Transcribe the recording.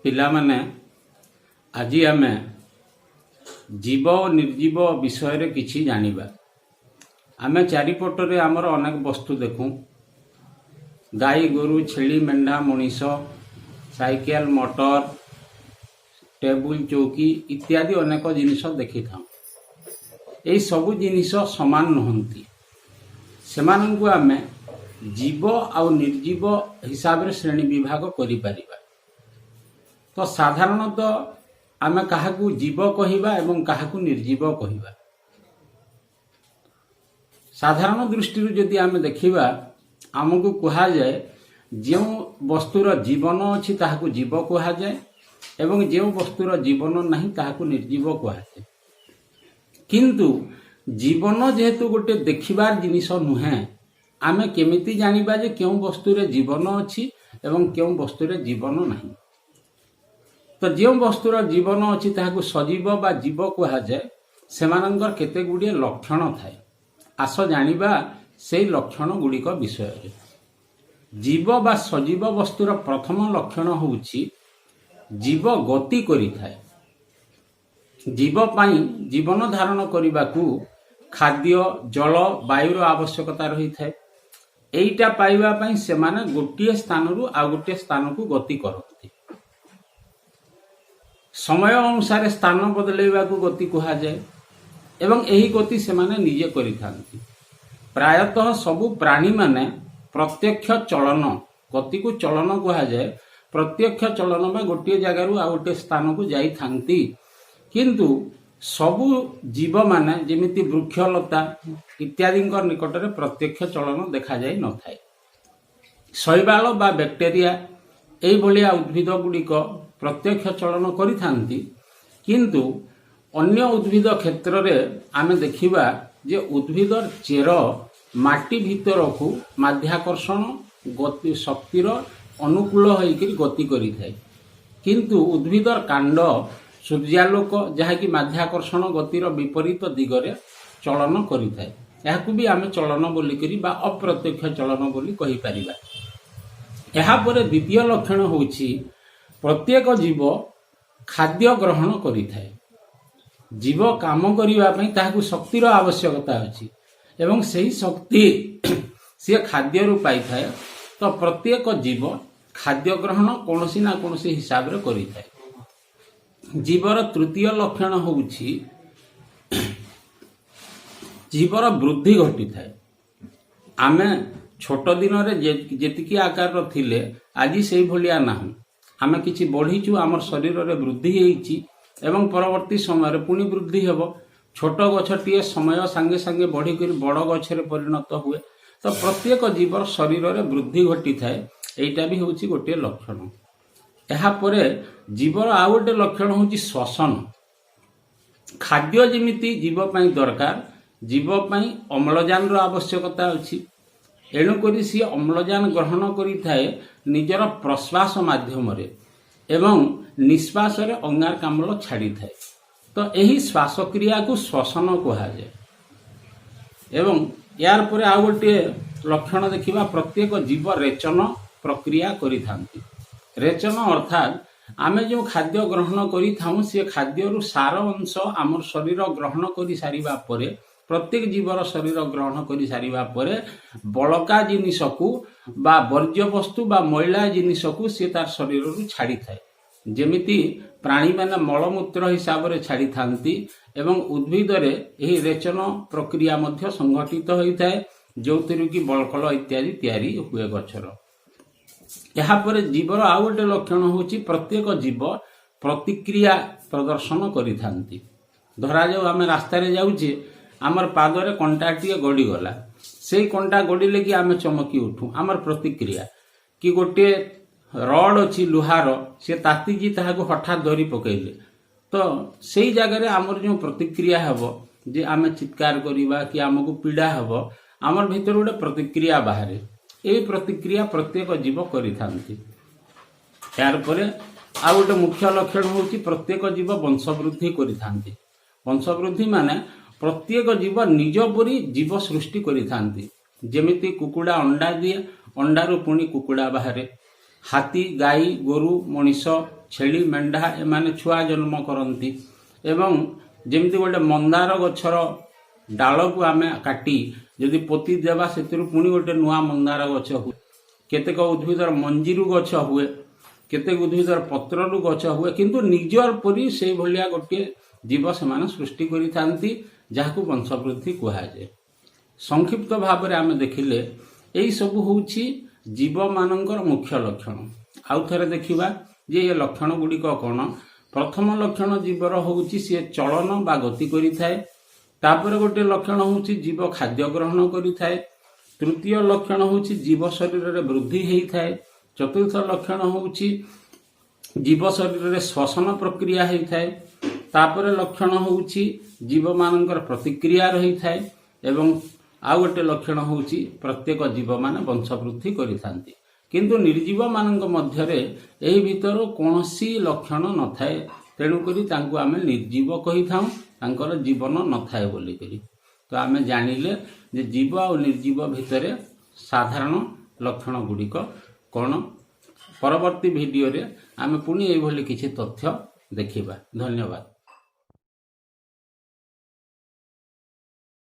ପିଲାମାନେ, ଆଜି ଆମେ ଜୀବ ଓ ନିର୍ଜୀବ ବିଷୟରେ କିଛି ଜାଣିବା। ଆମେ ଚାରିପଟରେ ଆମର ଅନେକ ବସ୍ତୁ ଦେଖୁଁ। ଗାଈ, ଗୋରୁ, ଛେଳି, ମେଣ୍ଢା, ମଣିଷ, ସାଇକେଲ, ମଟର, ଟେବୁଲ, ଚୌକି ଇତ୍ୟାଦି ଅନେକ ଜିନିଷ ଦେଖିଥାଉ। ଏହି ସବୁ ଜିନିଷ ସମାନ ନୁହନ୍ତି। ସେମାନଙ୍କୁ ଆମେ ଜୀବ ଆଉ ନିର୍ଜୀବ ହିସାବରେ ଶ୍ରେଣୀ ବିଭାଗ କରିପାରିବା। ତ ସାଧାରଣତଃ ଆମେ କାହାକୁ ଜୀବ କହିବା ଏବଂ କାହାକୁ ନିର୍ଜୀବ କହିବା? ସାଧାରଣ ଦୃଷ୍ଟିରୁ ଯଦି ଆମେ ଦେଖିବା, ଆମକୁ କୁହାଯାଏ, ଯେଉଁ ବସ୍ତୁର ଜୀବନ ଅଛି, ତାହାକୁ ଜୀବ କୁହାଯାଏ ଏବଂ ଯେଉଁ ବସ୍ତୁର ଜୀବନ ନାହିଁ, ତାହାକୁ ନିର୍ଜୀବ କୁହାଯାଏ। କିନ୍ତୁ ଜୀବନ ଯେହେତୁ ଗୋଟେ ଦେଖିବାର ଜିନିଷ ନୁହେଁ, ଆମେ କେମିତି ଜାଣିବା ଯେ କେଉଁ ବସ୍ତୁରେ ଜୀବନ ଅଛି ଏବଂ କେଉଁ ବସ୍ତୁରେ ଜୀବନ ନାହିଁ? ତ ଯେଉଁ ବସ୍ତୁର ଜୀବନ ଅଛି, ତାହାକୁ ସଜୀବ ବା ଜୀବ କୁହାଯାଏ। ସେମାନଙ୍କର କେତେ ଗୁଡ଼ିଏ ଲକ୍ଷଣ ଥାଏ। ଆସ ଜାଣିବା ସେଇ ଲକ୍ଷଣ ଗୁଡ଼ିକ ବିଷୟରେ। ଜୀବ ବା ସଜୀବ ବସ୍ତୁର ପ୍ରଥମ ଲକ୍ଷଣ ହେଉଛି, ଜୀବ ଗତି କରିଥାଏ। ଜୀବ ପାଇଁ ଜୀବନ ଧାରଣ କରିବାକୁ ଖାଦ୍ୟ, ଜଳ, ବାୟୁର ଆବଶ୍ୟକତା ରହିଥାଏ। ଏଇଟା ପାଇବା ପାଇଁ ସେମାନେ ଗୋଟିଏ ସ୍ଥାନରୁ ଆଉ ଗୋଟିଏ ସ୍ଥାନକୁ ଗତି କରନ୍ତି। ସମୟ ଅନୁସାରେ ସ୍ଥାନ ବଦଳାଇବାକୁ ଗତି କୁହାଯାଏ ଏବଂ ଏହି ଗତି ସେମାନେ ନିଜେ କରିଥାନ୍ତି। ପ୍ରାୟତଃ ସବୁ ପ୍ରାଣୀମାନେ ପ୍ରତ୍ୟକ୍ଷ ଚଳନ, ଗତିକୁ ଚଳନ କୁହାଯାଏ, ପ୍ରତ୍ୟକ୍ଷ ଚଳନ ବା ଗୋଟିଏ ଜାଗାରୁ ଆଉ ଗୋଟିଏ ସ୍ଥାନକୁ ଯାଇଥାନ୍ତି। କିନ୍ତୁ ସବୁ ଜୀବମାନେ, ଯେମିତି ବୃକ୍ଷଲତା ଇତ୍ୟାଦିଙ୍କ ନିକଟରେ ପ୍ରତ୍ୟକ୍ଷ ଚଳନ ଦେଖାଯାଇ ନଥାଏ। ଶୈବାଳ ବା ବ୍ୟାକ୍ଟେରିଆ ଏଇଭଳିଆ ଉଦ୍ଭିଦ ଗୁଡ଼ିକ ପ୍ରତ୍ୟକ୍ଷ ଚଳନ କରିଥାନ୍ତି। କିନ୍ତୁ ଅନ୍ୟ ଉଦ୍ଭିଦ କ୍ଷେତ୍ରରେ ଆମେ ଦେଖିବା ଯେ ଉଦ୍ଭିଦର ଚେର ମାଟି ଭିତରକୁ ମାଧ୍ୟାକର୍ଷଣ ଗତି ଶକ୍ତିର ଅନୁକୂଳ ହୋଇକରି ଗତି କରିଥାଏ। କିନ୍ତୁ ଉଦ୍ଭିଦର କାଣ୍ଡ ସୂର୍ଯ୍ୟାଲୋକ, ଯାହାକି ମାଧ୍ୟାକର୍ଷଣ ଗତିର ବିପରୀତ ଦିଗରେ ଚଳନ କରିଥାଏ। ଏହାକୁ ବି ଆମେ ଚଳନ ବୋଲିକରି ବା ଅପ୍ରତ୍ୟକ୍ଷ ଚଳନ ବୋଲି କହିପାରିବା। ଏହାପରେ ଦ୍ୱିତୀୟ ଲକ୍ଷଣ ହେଉଛି, ପ୍ରତ୍ୟେକ ଜୀବ ଖାଦ୍ୟ ଗ୍ରହଣ କରିଥାଏ। ଜୀବ କାମ କରିବା ପାଇଁ ତାହାକୁ ଶକ୍ତିର ଆବଶ୍ୟକତା ଅଛି ଏବଂ ସେହି ଶକ୍ତି ସିଏ ଖାଦ୍ୟରୁ ପାଇଥାଏ। ତ ପ୍ରତ୍ୟେକ ଜୀବ ଖାଦ୍ୟ ଗ୍ରହଣ କୌଣସି ନା କୌଣସି ହିସାବରେ କରିଥାଏ। ଜୀବର ତୃତୀୟ ଲକ୍ଷଣ ହେଉଛି, ଜୀବର ବୃଦ୍ଧି ଘଟିଥାଏ। ଆମେ ଛୋଟ ଦିନରେ ଯେତିକି ଆକାରର ଥିଲେ, ଆଜି ସେଇଭଳିଆ ନାହୁଁ। ଆମେ କିଛି ବଢ଼ିଛୁ, ଆମର ଶରୀରରେ ବୃଦ୍ଧି ହେଇଛି ଏବଂ ପରବର୍ତ୍ତୀ ସମୟରେ ପୁଣି ବୃଦ୍ଧି ହେବ। ଛୋଟ ଗଛଟିଏ ସମୟ ସାଙ୍ଗେ ସାଙ୍ଗେ ବଢ଼ିକରି ବଡ଼ ଗଛରେ ପରିଣତ ହୁଏ। ତ ପ୍ରତ୍ୟେକ ଜୀବର ଶରୀରରେ ବୃଦ୍ଧି ଘଟିଥାଏ। ଏଇଟା ବି ହେଉଛି ଗୋଟିଏ ଲକ୍ଷଣ। ଏହାପରେ ଜୀବର ଆଉ ଗୋଟେ ଲକ୍ଷଣ ହେଉଛି ଶ୍ୱସନ। ଖାଦ୍ୟ ଯେମିତି ଜୀବ ପାଇଁ ଦରକାର, ଜୀବ ପାଇଁ ଅମ୍ଳଜାନର ଆବଶ୍ୟକତା ଅଛି। ଏଣୁକରି ସିଏ ଅମ୍ଳଜାନ ଗ୍ରହଣ କରିଥାଏ ନିଜର ପ୍ରଶ୍ୱାସ ମାଧ୍ୟମରେ ଏବଂ ନିଶ୍ୱାସରେ ଅଙ୍ଗାରକାମ୍ଳ ଛାଡ଼ିଥାଏ। ତ ଏହି ଶ୍ୱାସକ୍ରିୟାକୁ ଶ୍ୱସନ କୁହାଯାଏ। ଏବଂ ଏହାର ପରେ ଆଉ ଗୋଟିଏ ଲକ୍ଷଣ ଦେଖିବା, ପ୍ରତ୍ୟେକ ଜୀବ ରେଚନ ପ୍ରକ୍ରିୟା କରିଥାନ୍ତି। ରେଚନ ଅର୍ଥାତ୍ ଆମେ ଯେଉଁ ଖାଦ୍ୟ ଗ୍ରହଣ କରିଥାଉଁ, ସେ ଖାଦ୍ୟରୁ ସାର ଅଂଶ ଆମର ଶରୀର ଗ୍ରହଣ କରି ସାରିବା ପରେ, ପ୍ରତ୍ୟେକ ଜୀବର ଶରୀର ଗ୍ରହଣ କରି ସାରିବା ପରେ, ବଳକା ଜିନିଷକୁ ବା ବର୍ଜ୍ୟବସ୍ତୁ ବା ମଇଳା ଜିନିଷକୁ ସେ ତାର ଶରୀରରୁ ଛାଡ଼ିଥାଏ। ଯେମିତି ପ୍ରାଣୀମାନେ ମଳମୂତ୍ର ହିସାବରେ ଛାଡ଼ିଥାନ୍ତି ଏବଂ ଉଦ୍ଭିଦରେ ଏହି ରେଚନ ପ୍ରକ୍ରିୟା ମଧ୍ୟ ସଂଘଟିତ ହୋଇଥାଏ, ଯେଉଁଥିରୁ କି ବଳକଳ ଇତ୍ୟାଦି ତିଆରି ହୁଏ ଗଛର। ଏହାପରେ ଜୀବର ଆଉ ଗୋଟେ ଲକ୍ଷଣ ହେଉଛି, ପ୍ରତ୍ୟେକ ଜୀବ ପ୍ରତିକ୍ରିୟା ପ୍ରଦର୍ଶନ କରିଥାନ୍ତି। ଧରାଯାଉ ଆମେ ରାସ୍ତାରେ ଯାଉଛେ, ଆମର ପାଦରେ କଣ୍ଟାଟିଏ ଗଡ଼ିଗଲା। ସେଇ କଣ୍ଟା ଗଡ଼ିଲେ କି ଆମେ ଚମକି ଉଠୁ, ଆମର ପ୍ରତିକ୍ରିୟା। କି ଗୋଟିଏ ରଡ୍ ଅଛି ଲୁହାର, ସେ ତାତିକି, ତାହାକୁ ହଠାତ୍ ଧରି ପକେଇଲେ, ତ ସେଇ ଜାଗାରେ ଆମର ଯେଉଁ ପ୍ରତିକ୍ରିୟା ହେବ ଯେ ଆମେ ଚିତ୍କାର କରିବା କି ଆମକୁ ପୀଡ଼ା ହେବ, ଆମର ଭିତରେ ଗୋଟେ ପ୍ରତିକ୍ରିୟା ବାହାରେ। ଏଇ ପ୍ରତିକ୍ରିୟା ପ୍ରତ୍ୟେକ ଜୀବ କରିଥାନ୍ତି। ଏହାର ପରେ ଆଉ ଗୋଟେ ମୁଖ୍ୟ ଲକ୍ଷଣ ହେଉଛି, ପ୍ରତ୍ୟେକ ଜୀବ ବଂଶବୃଦ୍ଧି କରିଥାନ୍ତି। ବଂଶବୃଦ୍ଧି ମାନେ ପ୍ରତ୍ୟେକ ଜୀବ ନିଜ ପରି ଜୀବ ସୃଷ୍ଟି କରିଥାନ୍ତି। ଯେମିତି କୁକୁଡ଼ା ଅଣ୍ଡା ଦିଏ, ଅଣ୍ଡାରୁ ପୁଣି କୁକୁଡ଼ା ବାହାରେ। ହାତୀ, ଗାଈ, ଗୋରୁ, ମଣିଷ, ଛେଳି, ମେଣ୍ଢା ଏମାନେ ଛୁଆ ଜନ୍ମ କରନ୍ତି। ଏବଂ ଯେମିତି ଗୋଟେ ମନ୍ଦାର ଗଛର ଡାଳକୁ ଆମେ କାଟି ଯଦି ପୋତି ଦେବା, ସେଥିରୁ ପୁଣି ଗୋଟେ ନୂଆ ମନ୍ଦାର ଗଛ ହୁଏ। କେତେକ ଉଦ୍ଭିଦର ମଞ୍ଜିରୁ ଗଛ ହୁଏ, କେତେକ ଉଦ୍ଭିଦର ପତ୍ରରୁ ଗଛ ହୁଏ, କିନ୍ତୁ ନିଜର ପରି ସେଇଭଳିଆ ଗୋଟିଏ ଜୀବ ସେମାନେ ସୃଷ୍ଟି କରିଥାନ୍ତି, ଯାହାକୁ ବଂଶବୃଦ୍ଧି କୁହାଯାଏ। ସଂକ୍ଷିପ୍ତ ଭାବରେ ଆମେ ଦେଖିଲେ, ଏଇ ସବୁ ହେଉଛି ଜୀବମାନଙ୍କର ମୁଖ୍ୟ ଲକ୍ଷଣ। ଆଉ ଥରେ ଦେଖିବା ଯେ ଏ ଲକ୍ଷଣ ଗୁଡ଼ିକ କ'ଣ। ପ୍ରଥମ ଲକ୍ଷଣ ଜୀବର ହେଉଛି ସିଏ ଚଳନ ବା ଗତି କରିଥାଏ। ତାପରେ ଗୋଟେ ଲକ୍ଷଣ ହେଉଛି ଜୀବ ଖାଦ୍ୟ ଗ୍ରହଣ କରିଥାଏ। ତୃତୀୟ ଲକ୍ଷଣ ହେଉଛି ଜୀବ ଶରୀରରେ ବୃଦ୍ଧି ହେଇଥାଏ। ଚତୁର୍ଥ ଲକ୍ଷଣ ହେଉଛି ଜୀବ ଶରୀରରେ ଶ୍ୱସନ ପ୍ରକ୍ରିୟା ହେଇଥାଏ। ତାପରେ ଲକ୍ଷଣ ହେଉଛି ଜୀବମାନଙ୍କର ପ୍ରତିକ୍ରିୟା ରହିଥାଏ ଏବଂ ଆଉ ଗୋଟେ ଲକ୍ଷଣ ହେଉଛି ପ୍ରତ୍ୟେକ ଜୀବମାନେ ବଂଶବୃଦ୍ଧି କରିଥାନ୍ତି। କିନ୍ତୁ ନିର୍ଜୀବମାନଙ୍କ ମଧ୍ୟରେ ଏହି ଭିତରୁ କୌଣସି ଲକ୍ଷଣ ନଥାଏ, ତେଣୁକରି ତାଙ୍କୁ ଆମେ ନିର୍ଜୀବ କହିଥାଉ, ତାଙ୍କର ଜୀବନ ନଥାଏ ବୋଲିକରି। ତ ଆମେ ଜାଣିଲେ ଯେ ଜୀବ ଆଉ ନିର୍ଜୀବ ଭିତରେ ସାଧାରଣ ଲକ୍ଷଣ ଗୁଡ଼ିକ କ'ଣ। ପରବର୍ତ୍ତୀ ଭିଡ଼ିଓରେ ଆମେ ପୁଣି ଏଇଭଳି କିଛି ତଥ୍ୟ ଦେଖିବା। ଧନ୍ୟବାଦ।